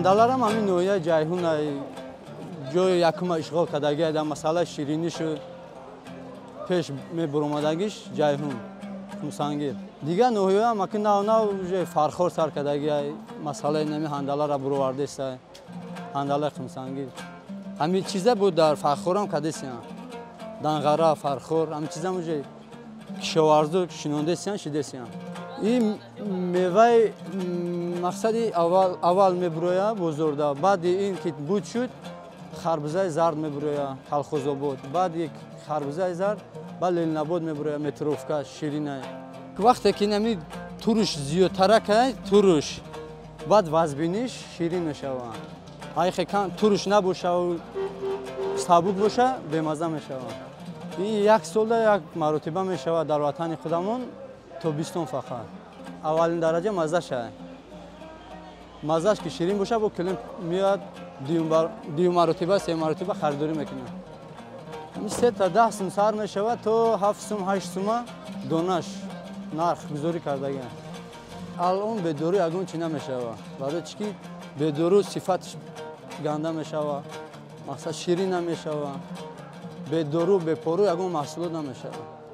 Ҳандаларам ҳамин ноҳияи Ҷайҳун ҷои якума ишғол кардагӣ, дар масъалаи ширинишу пеш мебуромадагиш Ҷайҳун, Хумсангир. Дигар ноҳияам аки нав нав уже Фархор сар кардагӣ, масъалаи нами ҳандалара буровардеста, ҳандалаи Хумсангир. Ҳамин чиза буд дар Фархорам кадесиям. Данғара, Фархор, ҳамин чизам уже кишоварзу шинондесиям, шидесиям. Ин меваи мақсади аввал аввал мебуроя бозорда, баъди ин ки буд шуд, харбузаи зард мебуроя Колхозобод, баъди харбузаи зард ба Ленинобод мебуроя метровка ширина. Вақте ки нами туруш зиёдтаракай, туруш баъд вазбиниш ширин мешавад. Айхе туруш набошаву сабук боша, бемаза мешавад. Ин як солда як маротиба мешавад дар ватани худамон, тобистон фақат. Аввалин дараҷа маззаша. Маззаш ки ширин боша, бо клиент меояд, дуюм маротиба, се маротиба харидорӣ мекунад. 3 та 10 сум сар мешавад то 7 сум, 8 сума донаш нарх гузорӣ кардагиам. Алон бедору ягон чи намешавад. Барои чӣ ки бедору сифатш ганда мешавад, мақсад ширин намешавад. Бедору, бепору ягон маҳсулот намешавад.